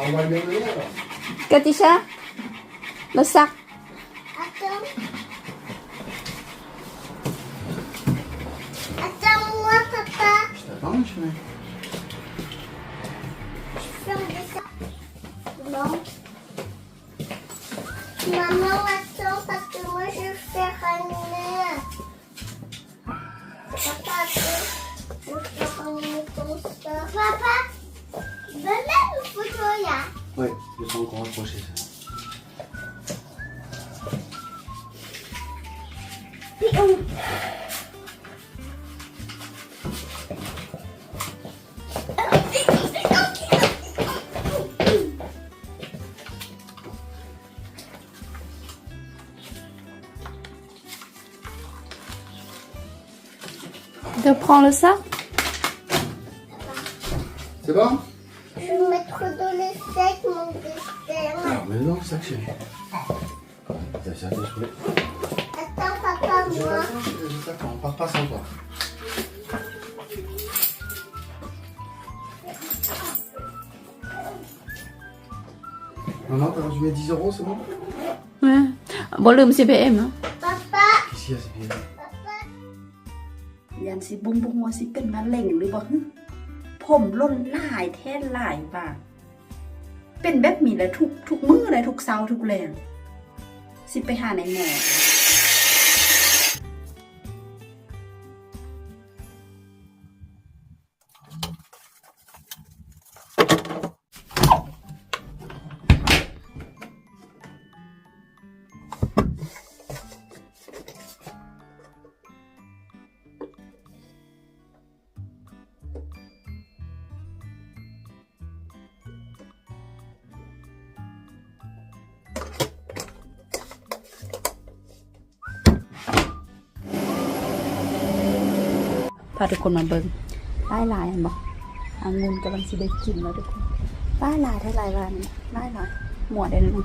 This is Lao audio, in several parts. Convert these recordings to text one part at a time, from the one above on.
On va le mettre dehors, là. Katisha, le sac. Attends. Attends-moi, papa. Je t'attends, ma chérie. Je ferme le sac. Non. Maman, attends, parce que moi, je vais faire un Papa, je peux prendre ton sport. Papa, donne-moi une photo là. Oui, je suis encore accroché, ça. Puis on De prendre ça ? C'est bon ? Je vais mettre dans le sac mon dessert. Ah, mais non, ça, chérie. Ça, ça, ça, je voulais. Attends, papa, je moi. T'attends, chérie, je t'attends. On part pas sans toi. Maman, t'as reçu mes dix euros, c'est bon ? Ouais. Bon, le monsieur B M, hein. Papa. Qu'est-ce qu'il y a, c'est bien ? Papa. ຢ້ານຊິບຸ້ງບຸ້ງວ່າຊິເປັນມະເລັງຫຼືບໍ່ຫຶ? ຜົມຫຼົ່ນຫຼາຍແທ້ຫຼາຍວ່າ. ເປັນແບບນີ້ແຫຼະ ທຸກ ທຸກມື້ແຫຼະ ທຸກເຊົ້າທຸກແລງ. ຊິໄປຫາໃນໝໍ. ພາທຸກຄົນມາເບິ່ງ ຫຼາຍໆ ເຫັນບໍ່? ອະງຸ່ນກຳລັງຊິໄດ້ກິນແລ້ວທຸກຄົນ. ຫຼາຍໆ ແທ້ຫຼາຍວ່ານີ້ ຫຼາຍໆ ໝວດໄດ້ແລ້ວ.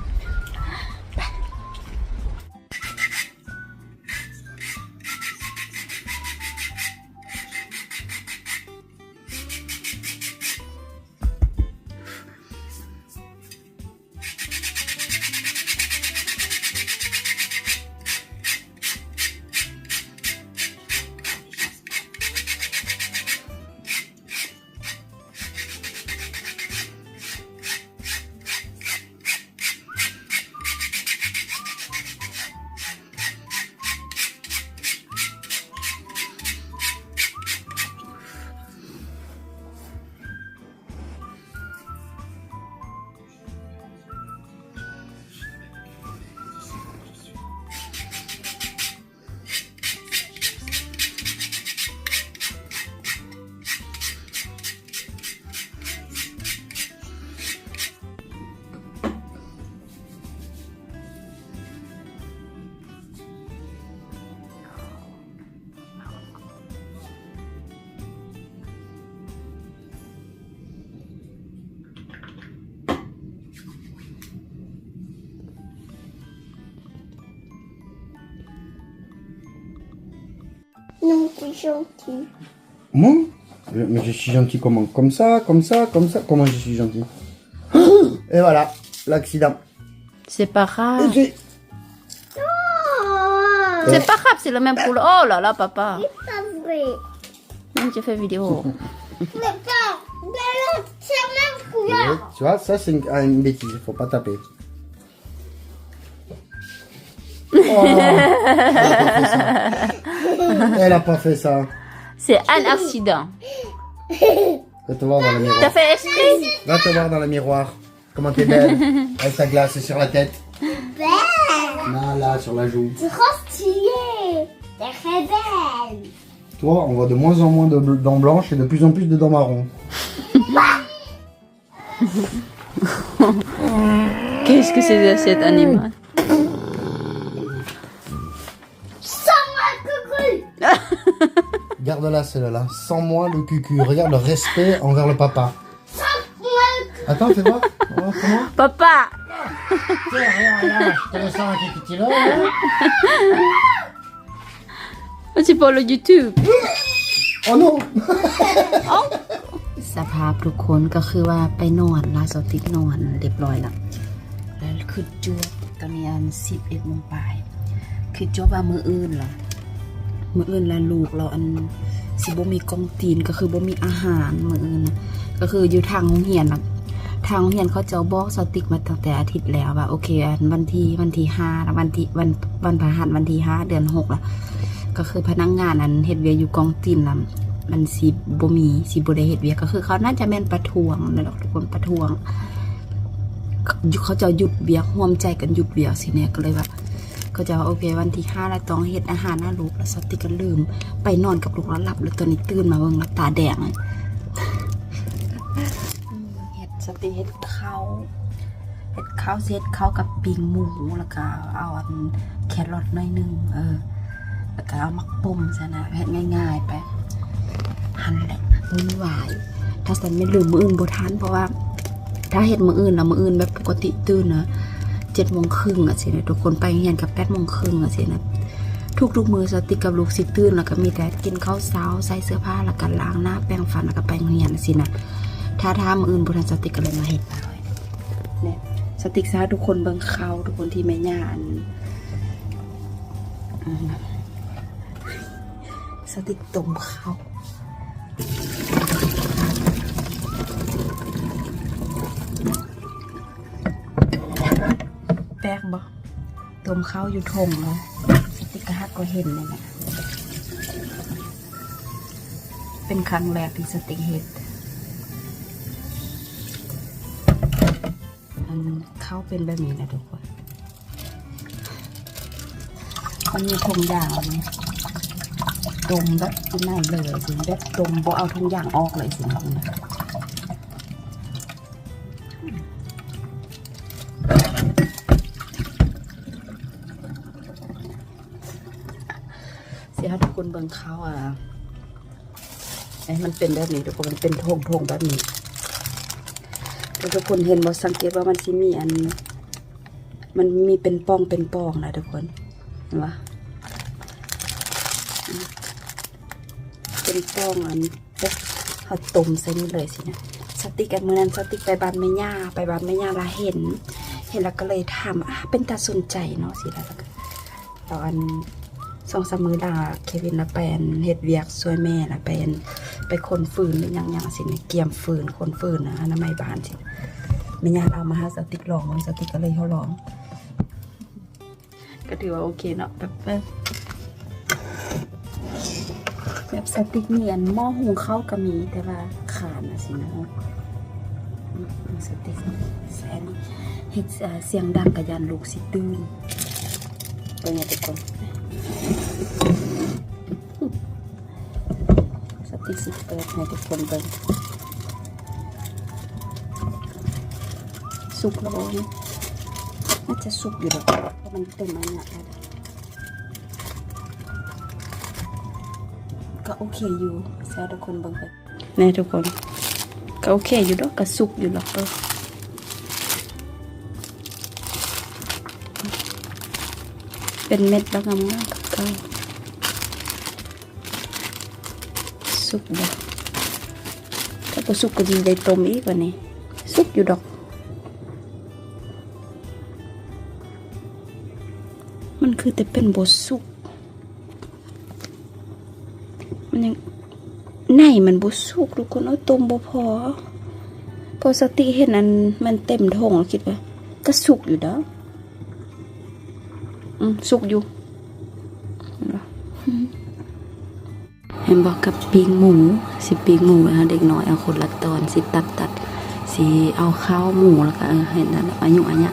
Non, t'es gentil. Moi ? Mais je suis gentil comment ? Comme ça, comme ça, comme ça ? Comment je suis gentil ? Et voilà, l'accident. C'est pas grave. Et c'est C'est pas grave, c'est la même couleur. Oh là là, papa. C'est pas vrai. Même tu fais vidéo. Mais pas, mais là, c'est la même couleur. Ouais, tu vois, ça, c'est une, ah, une bêtise, faut pas taper. Oh, elle a pas fait ça. Elle a pas fait ça. C'est un accident. Va te voir dans le miroir. T'as fait exprès ? Va te voir dans le miroir. Comment t'es belle. Avec ta glace sur la tête. Belle. Là, là, sur la joue. Trop stylé. T'es très belle. Toi, on voit de moins en moins de bl-, dents blanches et de plus en plus de dents marron. Qu'est-ce que c'est que cet animal ? Sens-moi le cucul. Garde-la, celle-là. Sens-moi le cucul. Regarde le respect envers le papa. Sens-moi le cucul. Attends, fais voir. Comment ? Papa. Tiens, regarde là, je te le sens, un petit kilo, hein. C'est pour le YouTube. Oh non. Oh. ສະພາບທຸກຄົນ ກໍຄືວ່າໄປນອນລະ ສາວຕິກນອນລຽບຮ້ອຍລະ ແລ້ວຄິດຈົວບ ຕອນນີ້ອັນສິບເອັດໂມງປາຍ ຄິດຈົວບວ່າມື້ອື່ນລະ ມື້ອື່ນລະລູກລາວອັນ ຊິບໍ່ມີກ່ອງຕີນ ກໍຄືບໍ່ມີອາຫານມື້ອື່ນນະ ກໍຄືຢູ່ທາງໂຮງຮຽນນະ ທາງໂຮງຮຽນເຂົາເຈົ້າບອກສາວຕິກມາຕັ້ງແຕ່ອາທິດແລ້ວວ່າ ໂອເຄ ອັນວັນທີ ວັນທີຫ້າລະ ວັນທີ ວັນ ວັນພະຫັດວັນທີຫ້າເດືອນຫົກລະ ກໍຄືພະນັກງານອັນເຮັດວຽກຢູ່ກ່ອງຕີນລະ ມັນຊິບໍ່ມີ ຊິບໍ່ໄດ້ເຮັດວຽກ ກໍຄືເຂົາໜ້າຈະແມ່ນປະທ້ວງແຫຼະດອກທຸກຄົນ ປະທ້ວງ ເຂົາເຈົ້າຢຸດວຽກ ຮ່ວມໃຈກັນຢຸດວຽກຊີ້ແນ່ ກໍເລີຍວ່າ ເຂົາເຈົ້າວ່າ ໂອເຄ ວັນທີຫ້າລະຕ້ອງເຮັດອາຫານໃຫ້ລູກ ລະສາວຕິກກໍລືມໄປນອນກັບລູກ ລະຫຼັບ ລະຕອນນີ້ຕື່ນມາເບິ່ງລະຕາແດງ ເຮັດ ສາວຕິກເຮັດເຂົ້າ ເຮັດເຂົ້າ ຊິເຮັດເຂົ້າກັບປີ້ງໝູ ລະກະເອົາອັນແຄຣອດໜ້ອຍໜຶ່ງ ເອີ ລະກະເອົາໝາກປົມຊັ້ນນະ ເຮັດງ່າຍໆໄປ ຫັ້ນແຫຼະວຸ່ນວາຍ ຖ້າຊັ້ນແມ່ນລືມມື້ອື່ນບໍ່ທັນ ເພາະວ່າ ຖ້າເຮັດມື້ອື່ນນະ ມື້ອື່ນແບບປົກກະຕິຕື່ນນະ ເຈັດໂມງຄຶ່ງຈັ່ງຊີ້ນະ ທຸກຄົນໄປໂຮງຮຽນກໍແປດໂມງຄຶ່ງຈັ່ງຊີ້ນະ ທຸກໆມື້ສາວຕິກກັບລູກຊິຕື່ນ ລະກະມີແຕ່ກິນເຂົ້າເຊົ້າ ໃສ່ເສື້ອຜ້າ ລະກະລ້າງໜ້າ ແປງຟັນ ລະກະໄປໂຮງຮຽນຈັ່ງຊີ້ນະ ຖ້າ ຖ້າມື້ອື່ນບໍ່ທັນ ສາວຕິກກໍເລີຍມາເຮັດ ແນ່ ສາວຕິກຊິໃຫ້ທຸກຄົນເບິ່ງເຂົ້າ ທຸກຄົນ ທີ່ແມ່ຍ່າອັນ ສາວຕິກຕົ້ມເຂົ້າ ແປກບໍ່? ຕົ້ມເຂົ້າຢູ່ທົ່ງເນາະ ສາວຕິກກະຫາກກໍເຫັນນີ້ແຫຼະ ເປັນຄັ້ງແລກທີ່ສາວຕິກເຮັດ ອັນເຂົ້າເປັນແບບນີ້ນະທຸກຄົນ ມັນມີຖົງຢາງອັນນີ້ ຕົ້ມແບບຊິໄໝ້ເລີຍ ແບບຕົ້ມບໍ່ເອົາຖົງຢາງອອກເລີຍຊີ້ນະ ຊິໃຫ້ທຸກຄົນເບິ່ງເຂົ້າ ອາ ໃຫ້ມັນເປັນແບບນີ້ທຸກຄົນ ມັນເປັນຖົງໆແບບນີ້ ແລ້ວທຸກຄົນເຫັນບໍ່? ສັງເກດວ່າມັນຊິມີອັນ ມັນມີເປັນປ່ອງເປັນປ່ອງນະທຸກຄົນ ເຫັນບໍ່? ເປັນປ່ອງອັນ ເຮົາຕົ້ມໃສ່ນີ້ເລີຍຊີ້ນະ ສາວຕິກ ອັນມື້ນັ້ນສາວຕິກໄປບ້ານແມ່ຍ່າ ໄປບ້ານແມ່ຍ່າລະເຫັນ ເຫັນລະກະເລີຍຖາມ ອາ ເປັນຕາສົນໃຈເນາະ ຊີ້ລະ ລະກະ ຕອນສອງສາມມື້ລະ ເຄວິນລະໄປອັນເຮັດວຽກຊ່ວຍແມ່ ລະໄປອັນ ໄປຂົນຟືນ ຫຼືຫຍັງຫຍັງຊີ້ນະ ກຽມຟືນ ຂົນຟືນນະ ອະນາໄມບ້ານຊີ້ນະ ແມ່ຍ່າລະເອົາມາໃຫ້ສາວຕິກລອງ ສາວຕິກກະເລີຍທົດລອງ ກໍຖືວ່າໂອເຄເນາະ ແບບ ເອີ ແບບສາວຕິກນີ້ ອັນໝໍ້ຫຸງເຂົ້າກໍມີ ແຕ່ວ່າຂາດນະຊີ້ນະ ອືມ ສາວຕິກໃສ່ອັນນີ້ ເຮັດ ເອີ ສຽງດັງກະຢ້ານລູກຊິຕື່ນ ເບິ່ງເດີທຸກຄົນ ສາວຕິກຊິເປີດໃຫ້ທຸກຄົນເບິ່ງ ສຸກແລ້ວບໍ່? ໜ້າຈະສຸກຢູ່ດອກ ເພາະມັນເຕັມອັນນີ້ແລ້ວ ກໍໂອເຄຢູ່ ຊິໃຫ້ທຸກຄົນເບິ່ງ ແນ່ທຸກຄົນ ກໍໂອເຄຢູ່ດອກ ກໍສຸກຢູ່ດອກ ເອີ ເປັນເມັດແລ້ວງາມໆ ກໍ ສຸກບໍ່? ຖ້າບໍ່ສຸກກໍຊິໄດ້ຕົ້ມອີກບາດນີ້ ສຸກຢູ່ດອກ ມັນຄືແຕ່ເປັນບໍ່ສຸກ ມັນຍັງ ໃນມັນບໍ່ສຸກທຸກຄົນເອີຍ ຕົ້ມບໍ່ພໍ ເພາະສາວຕິກເຫັນອັນມັນເຕັມຖົງ ຄິດວ່າກໍສຸກຢູ່ດອກ ອືມ ສຸກຢູ່ ເຫັນບໍ່? ເຫັນບໍ່ ກັບປີ້ງໝູ ຊິປີ້ງໝູໃຫ້ເດັກນ້ອຍ ເອົາຄົນລະຕອນ ຊິຕັດ ຕັດ ຊິເອົາເຂົ້າໝູ ແລ້ວກໍ ເອີ ເຮັດນັ້ນ ອາຍຸ ອາຍະ